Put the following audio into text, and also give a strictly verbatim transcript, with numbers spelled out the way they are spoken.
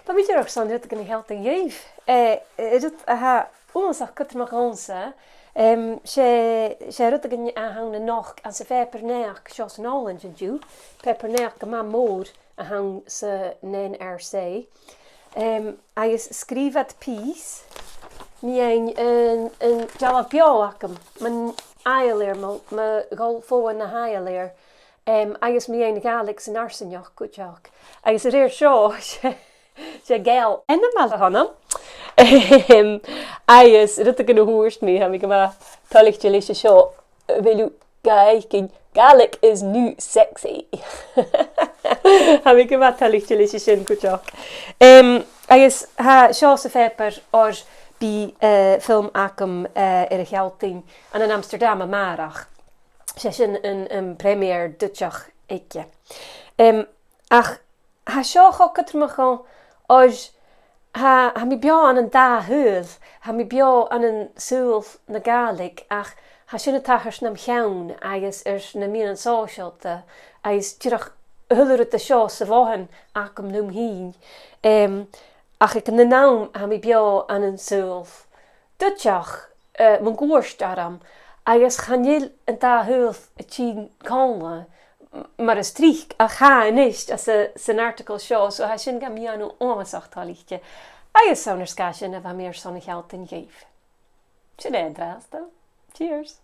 Tha mi dìreach airson rud a shealltainn dhuibh. Eh, eh, rud a tha uabhasach cudromach dhòmhsa, em, 's e, 's e rud a th' ann a-nochd anns a' phàipear-naidheachd seo san Òlaind an-diugh, pàipear-naidheachd gu math mòr a th' ann san N R C. Em, agus sgrìobh iad pìos mu dheidhinn an, an dealbh beò agam, mun aighealair, mo, mo dhol fodha na h-aighealair, em, agus mu dheidhinn a' Ghàidhlig san fharsaingeachd cuideachd. Agus a rèir seo, 's e, 's e Gàidheal ainmeil a th' annam. Em, agus rud a th' ann a thuirt mi, tha mi gu math toilichte leis a seo, a bheil thu ga fhaicinn, Gaelic is now sexy. Tha mi gu math toilichte leis sin cuideachd. Em, agus tha seo sa phàipear oir bidh, eh, film agam, eh, air a shealltainn ann an Amsterdam a-màireach. 'S e sin an, an premiere Duitseach aige. Em, ach tha seo cho cudromach dhomh oir tha, tha mi beò ann an dà shaoghal, tha mi beò ann an saoghal na Gàidhlig, ach tha sin a' tachairt nam cheann agus air na meadhanan sòisealta, agus dìreach a h-uile rud a tha seo sa bhothan agam leam fhìn. Em, ach aig an aon àm tha mi beò ann an saoghal Duitseach, eh, mun cuairt orm, agus chan eil an dà shaoghal a' tighinn còmhla, m-, mar as trice, ach tha a-nis anns a', san article seo, so tha sin gam dèanamh uabhasach toilichte. Agus 's ann air sgàth sin a bha mi airson a shealltainn dhuibh. Sin e an-dràsta. Cheers.